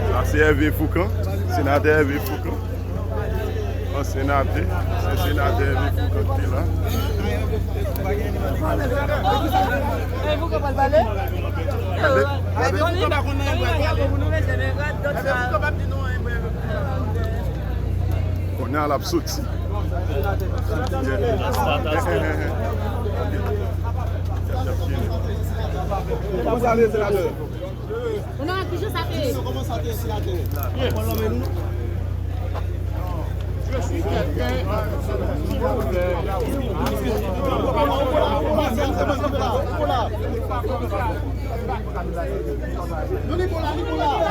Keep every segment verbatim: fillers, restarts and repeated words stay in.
Sa se Hervé Fourcand, senatè Hervé Fourcand. Ansyen senatè, ansyen senatè Hervé Fourcand ki te la. Kounye a l ap soti. Kòman sa ye, senatè?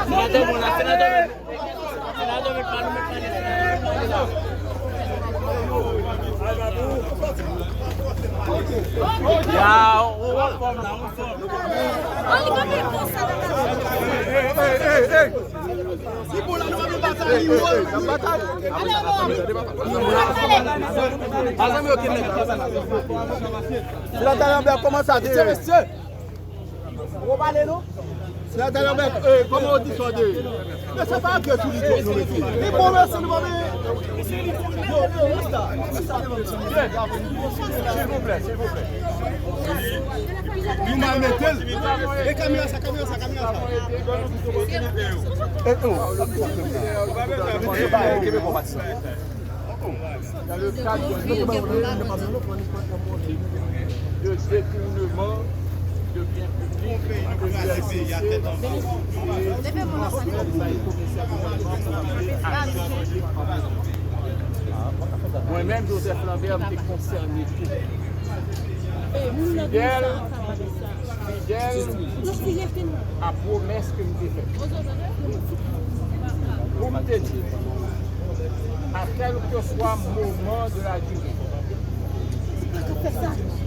Senatè, bon, la, senatè. Ya, ou anfòm la, ou anfòm. Senatè Lambert, kòman sa te ye? Mesye, mesye. Ou pale non? Senatè Lambert, eh, kòman odisyon te ye? Men se pa gè sou li tou nou mete. Li bon, mesye, nou pa vle. Yo, yo, resta, resta. Silvouplè, silvouplè. Nou mal mete l. E kamera sa, kamera sa, kamera sa. E, oh. Kenbe konbat sa. Dans le cadre d'un procès de détournement de biens publics de l'U R C C et commissaire gouvernement. Mwen menm, Joseph Lambert, m te konsène tou. Fidèl, fidèl a pwomès ke m te fè. Pou m te di, à quel que soit moment de la durée,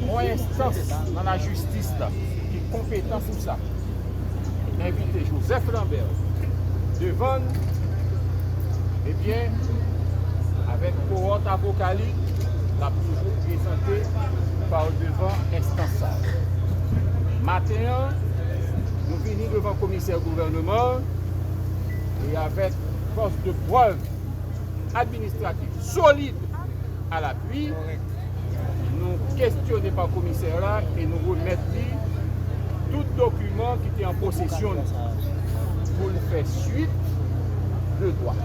yon enstans nan lajistis la ki konpetan pou sa, envite Joseph Lambert devan n, ebyen, avèk kowòt avoka li, l ap toujou prezante pa devan enstans sa a. Maten an, nou vini devan komisè gouvènman an, e avèk fòs de prèv administratif solid à l'appui, nou kestyone pa komisè la e nou remèt li tout dokiman ki te an posesyon li pou l fè swit de dwa.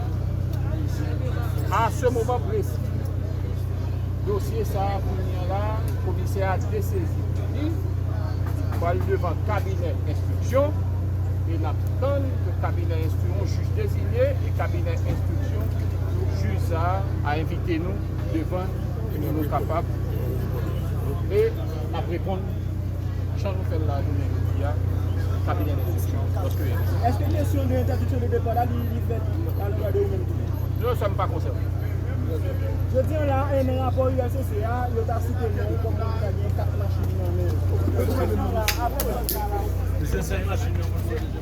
À ce moment précis, dosye sa a kounye a la, komisè a desezi li, pral devan kabinè enstriksyon, e n ap tann ke kabinè enstriksyon, jij dezinye e kabinè enstriksyon, jij sa a envite nou devan, e nou kapab, e n ap reponn jan nou fè l la jounen jodi a, kabinè enstriksyon, lòske... Èske kesyon de entèdiksyon de depa la, li, li fèt a landa de ou menm tou? Non, sa m pa konsène. Jodi an la, e nan rapò U R C C a, yo ta site non w kòm moun ki ta gen kat machin nan men yo. Jodi an la, apre sa la, se sèl machin nan men yo.